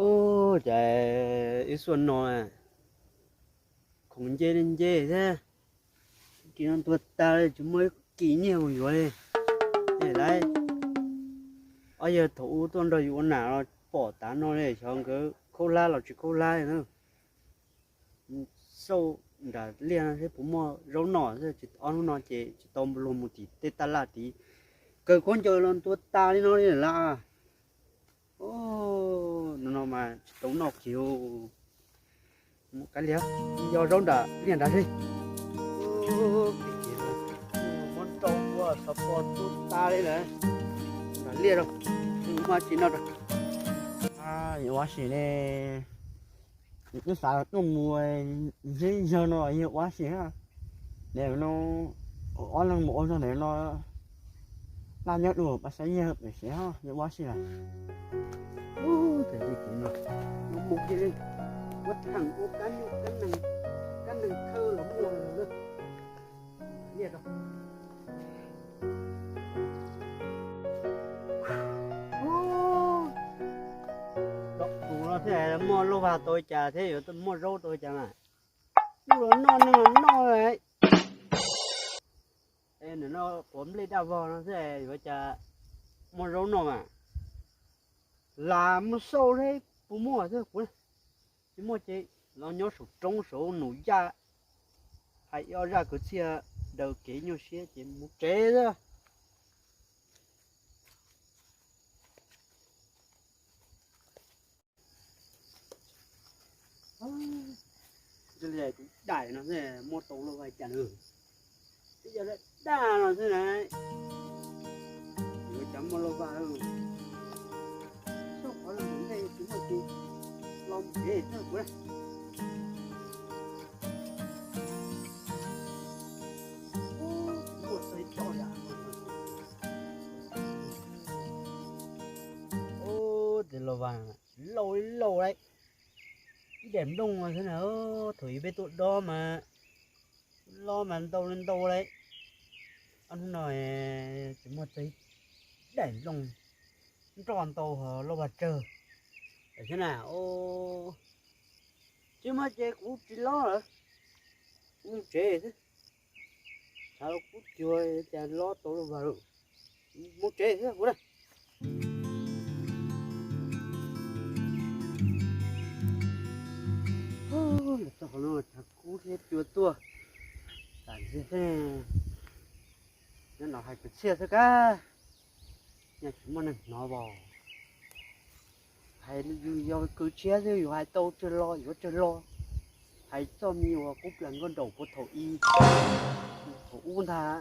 Ub, cas ib xuaj no khoom nce li nce thiab, kis no ntuag tag li tsis muaj ib kis nyiaj mus yuav li. Ces lawv ob yawg thaum ub tuaj nrog yus ua nam los pom tav no li, xyov nkawd khaub hlab los tsis khaub hlab na. Xauj nram liaj no seb puas muaj zaub noj, ob hnub no ces tsis tau luag mus tim tej taj laj tid, kaw khaub ncaws los ntuag tas li no li lawm. No no mas tsis tau noj kiag. Mus kav liam, yog zaub nram liaj nrad seb. Muab rau ua xov pos tu tas li lawm. Nram liaj rau, muab tsis noj rau. Ua si ne, twb xav tuaj mus ntsib yawg no yog ua si na. Nim no ob leeg mus ua zog nim no, laj nyob dua pas saib yawg pem seb yog ua si lawm. Mus kiag li, ua theem ua kab nyuj kab nees, kab nees thawj los muaj lawm. Tus no thiaj muaj lauj vag tau cas thiab yuav muaj zaub tau cas mas. Nyuj los noj, neeg los noj. Nim no quav nplej daj vog no xwb yuav cas muaj zaub noj mas. Lam mus xauj seb puas muaj thiab kuv. Tsis muaj ces los nyob saum roob saum num yaj, hais ob zaj kwv txhiaj daws kev nyuaj siab ces mus tsev xwb. Tus daim no muaj tau lauj vag cas na. Twb yog daj no xwb na. Yuav cas muaj lauj vag, xauj qhov ntej tsis muaj ces los tsev xwb kuv. Muaj txog ib tog yam. Ub, tus lauj vag lauj lauj lauj, ib daim nplooj xwb na. Thaum ub peb tuaj dob mas, los mas ntau li ntau li. Ob hnub no tsis muaj txog ib daim nplooj, nroj ntau ho lauj vag tsawg. Tam sim na, tsis muaj ces kuv tsis lob lawm, kuv mus tsev xwb. Xav los kub cuag cas lob tau lauj vag lawm, mus tsev xwb kuv na. Txog qhov no tshav kub thiab cua tuaj, tam sim xwb. Nyob no hais kwv txhiaj xwb kab, nyaj tsis muaj neeg hnov os. Hais yus yog kwv tshiab xwb yus hais tau tsawg lo yuav tsawg lo. Hais txoj me uas kub plaws nkauj nraum puag thaum i, thaum ub ntag,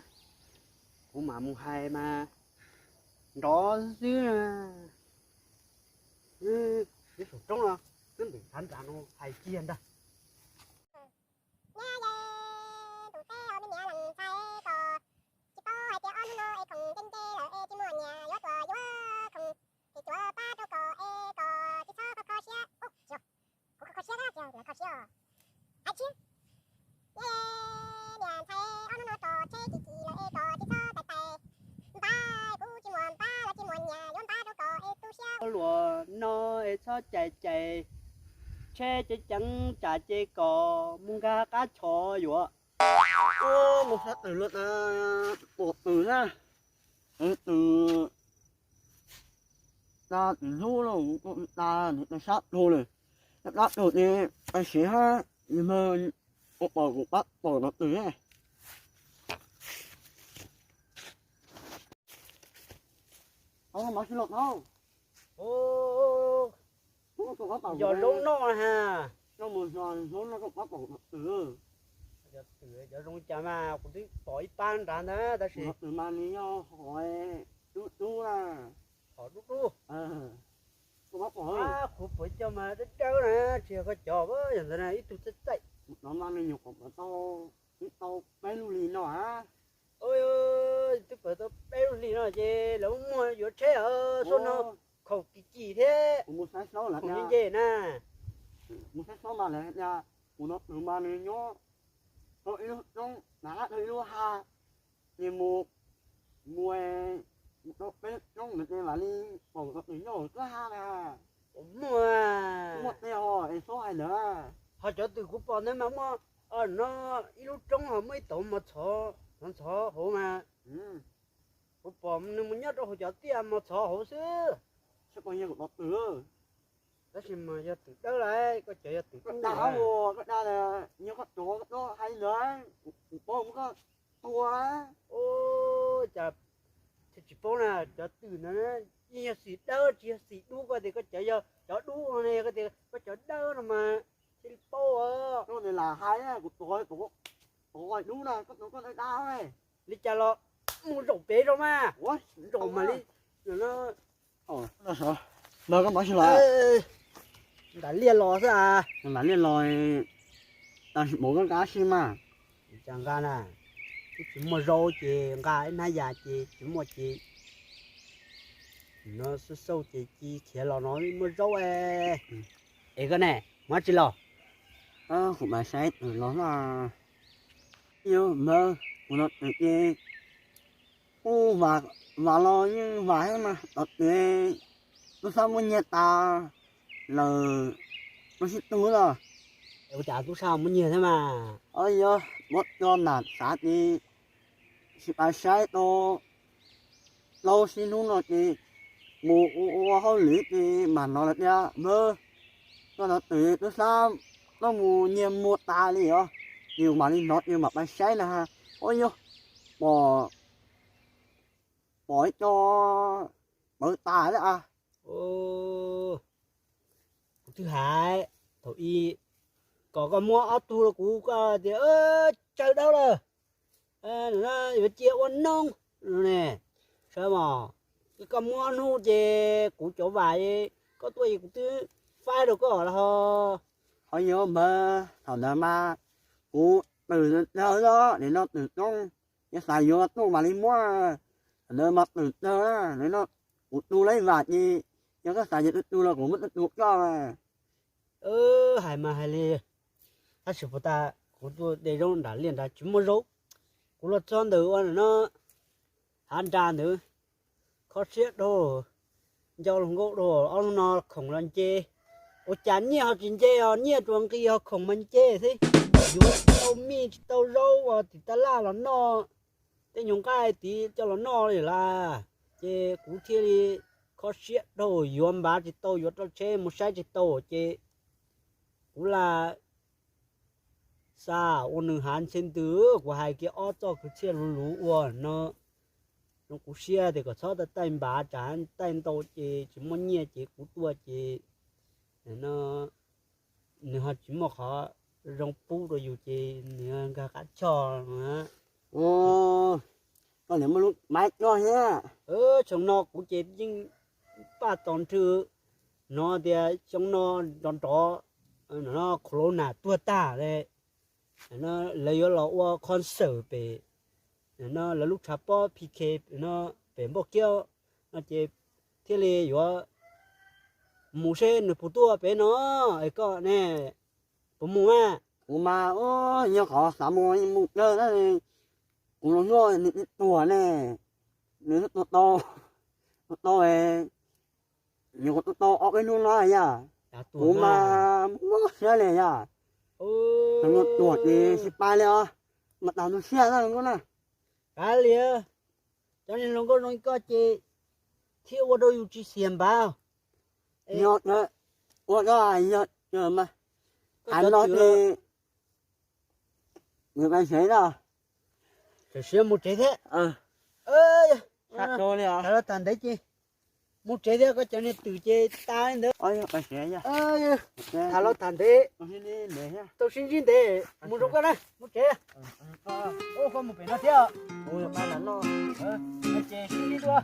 kuv mam mus hais mas nrov xwb. Nyob saum roob no, twb ntim thav nram no hais kiag ntag. Nyab yej, tus teb hauv me niam leej ntxhais ko, tsis paub hais tias ob hnub no es khoom nce nce lawm es tsis muaj nyias yuav tuaj yuav khoom, ces cuav pab rau kom es kom tsis txhob kho kho siab. Kuv kho kho siab na, tsis yog kho siab os. Hais tshiab. Nyab yej, niam ntxhais ob hnub no rau tsheb kim kim lawm es kom tsis txhob tais tais npab, kuv tsis muaj npab los tsis muaj nyias yuav npab rau kom es tu siab. Luag no es txhob cais cais, tsheb ceev ceev tsam ces kom mus nkag qab chov yuav. Mus sab twg los pom twg na, twg da twg hlub los da sab plhu lawm, dab plhu ces siv hab mag ua pom kuv pab pom no twg. Yog zoo noj ha. Cov zoo cas mas kuv twb pom ib pab nrad ntag tab sis mas nws yog hom dub dub na. Hom dub dub. Kuv puas coj mas dawb dawb na, tsis yog koj cov, yog ntawd na ib tug txaij txaij. No mas nws nyuam qhuav pom tau, tau peb lub hlis no a. Twb pom tau peb lub hlis no ces lawv muaj yuav tsheb os, suab no khaum kim kim thiab. Kuv mus saib xyoob lawm, mus nce na. Mus saib xyoob mas lawv tias kuv no nws mas nws nyob rau ib lub roob na, rau ib lub hav, nws mus Mus, mus rau peb roob ntawd ces mam li pom cov twm nyob hauv txhab na. Muaj, muaj tej ho es txhob hais ntawd. Ho cov twm kuv pom ntawd mas muaj, no ib lub roob ho muaj ib tauv mos txhov ntxhov ntxhov hauv mas. Kuv pom nws mus nyob rau hauv cov tiaj mos txhov hauv xwb. Saib koj yog kuv cov twm. Tab sis mas yog twm dawb lawm, koj cov yog twm dub. Koj dag, koj dag, yog koj cov koj hais ntawd, kuv paub muab koj tua. Cas thiaj tsis paub na, cov twm ntawd yeej yog xim dawb tsis yog xim dub, koj tias koj cov yog cov dub no ne, koj tias koj cov dawb no mas thiaj li paub os. Koj lam hais kuv tua, tua dub na, koj tua koj dag dag. Li cas los mus zaum pem rau mas, zaum mas li. Ntawd koj mus tsis los. Nram liaj los xwb a. Nram liaj los, tam sim mus koj nqa si mas. Cas nqa na, twb tsis muaj zaub ces nqa ib hnab yas ces tsis muaj ces no xauj xauj ces ci khiav los no muaj zaub. Es koj ne, mus dab tsi los? Kuv mam saib twm los na. Yog mas kuv los twm ces kuj vam los yeej vam thiab mas los twm tub xab muab nyiag tas lawm, tub sib tug los. Ua cas tub sab muab nyiag thiab mas? Yog muab coj nram xav ces sim pais saib tau plaub tsib hnub no ces mus ua ua hauj lwm ces mam hnov lawv tias mas koj los twm tub sab tuaj mus nyiag muag tas li os. Ces mam li hnov ces mam pais saib na. Ua yog pom, pom ib co pawv tas lawm a. Kuv twb hais thaum ub kom koj muab ob tug rau kuv, koj tias tsawg dawb lawm, yuav cia ua noog ne. Saib mas, koj muab ob hnub ces kuv cov vam koj tuaj es kuv twb faib rau koj los ho. Ho yog mas thaum ntawd mas kuv twm dawg los nim no twm coob, yog xav yuav tuaj mam li muab. Thaum ntawd mas twm dawg na, nim no kuv tu lawm vam ces yog koj xav yuav tu tu los kuv muab tu tu koj. Hais mas hais li, tab sis puas tas kuv tuaj de zaub nram liaj nrad tsis muaj zaub. Kuv los txog ntawm ua no hav nrad ntawd, kho siab dhau, ncau hluas nkauj dhau, ob hnub no khoom los nce. Ua cas nyiaj ho tsis nce os, nyiaj tsuas nqis ho khoom mas nce xwb. Yuav tsis tau mij tsis tau zaub ua tim tab laj los noj, tej nyuag nqaij tid coj los noj li lawm. Ces kuv thiaj li kho siab dhau, yuav npav tsis tau, yuav rau tsheb mus saib tsis tau ces kuv lam xa ua nws hav ntxhe ntws, kuv hais kiag ob txoj kwv txhiaj luv luv ua no, zoo kuv siab tias kom txhob taij npav tsam taij ntau ces tsis muaj nyiaj ces kuv tuaj ces no nws ho tsis muaj qhov zoo pub rau yus ces nws nkag qab choj. Koj niam muaj lub maiv coj thiab. Xyoo no kuv ces yeej paj tos nrhw, hnov tias xyoo no nrov nrov, no corona tuag tag li, lawv yuav los ua concert pem, no lawv lub tshav pob P K no pem Npauj Kiab no ces thiaj li yuav mus seb nws puas tuaj pem no. Es koj ne, puas mus mas? Kuv mas ua nyuag qhov xav mus mus dawg na, kuv los noj nws tuag ne, nws tua tau, tua tau, nws kuv tua tau ob peb hnub no yog kuv mas muab siab li yog, nws tuag ces tsis pais li os, mas tau nws siab na nkauj na. Kav liam, cov niag hluas nkauj zoo li koj ces thiaj ua rau yus tsis xiam npav. Yog, ua rau yog mas hais no ces nws pais sev na. Tam sim mus tsev thiab. Tag los tag ntev ces mus tsev thiab, koj cov niag twm ces tas li ntawd. Tag los tag ntev, tau sib ntsib ntev, mus zoo koj na, mus tsev. Ua koj mus pem no thiab. Ces sib ntsib dua.